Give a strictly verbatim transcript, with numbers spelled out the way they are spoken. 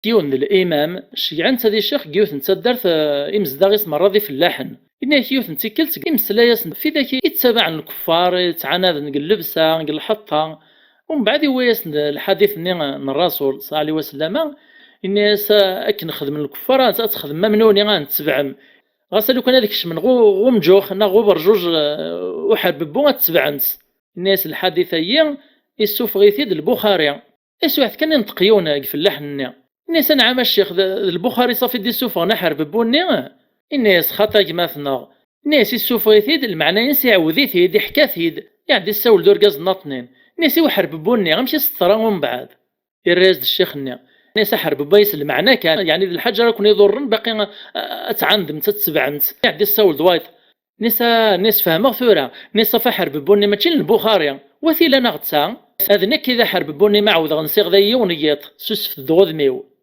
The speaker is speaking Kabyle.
Yiwen d limam, ceyyɛen-t ad icix deg yiwet n taddart, eh, imezdaɣ-is merra d ifellaḥen. Yenna-yak yiwet n tikkelt, imeslay-asen ɣef widak i ttabaɛen lkuffar, i ttɛanaden deg llebsa, deg lḥeṭṭa. Umbeɛd iwwi-yasen-d lḥadit-nni n Rrasul, ṣalla ɛlihi wa sellama, yenna-yas, eh, akken xedmen lkuffar, ad, ad txedmem am nutni, ad ten-tebɛem. Ɣas a lukan ad kecmen ɣu, ɣu umǧux neɣ ɣu uberǧuj, eh, uḥerbebbu, ad t-tebɛem. Yenna-yas lḥadit-ayi, issufeɣ-it-id Lbuxari. Taswiɛt kan, inṭeq yiwen deg ifellaḥen-nni. Yenna-yas, anɛam a ccix, d, d Lbuxari ṣafi d-issufɣen aḥerbebbu-nni? Yenna-yas, xaṭi a gma-tneɣ. Yenna-yas, issufeɣ-it-id, lmeɛna-ines iɛawed-it-id, iḥka-t-id, iɛedda issawel-d urgaz-nni aṭnin. Yenna-yas, i uḥerbebbu-nni, amek i s-teḍra umbeɛd? Irra-yas-d ccix-nni. Yenna-yas, aḥerbebbu-a s lmeɛna kan, yeɛni d lḥaǧa ara ken-iḍurren, baqi a, a, ad tɛandemt, ad tebɛemt. Iɛedda issawel-d wayeḍ. Nisa, nis fehmeɣ tura. Nisa f aḥerbebbu-nni mačči n Lbuxari. Wa t-ilan a ɣ-d-ta? Ad nekk i d aḥerbebbu-nni ma ɛawdeɣ nsiɣ d yiwen n yiḍ. Susfet-d ɣ udem-iw.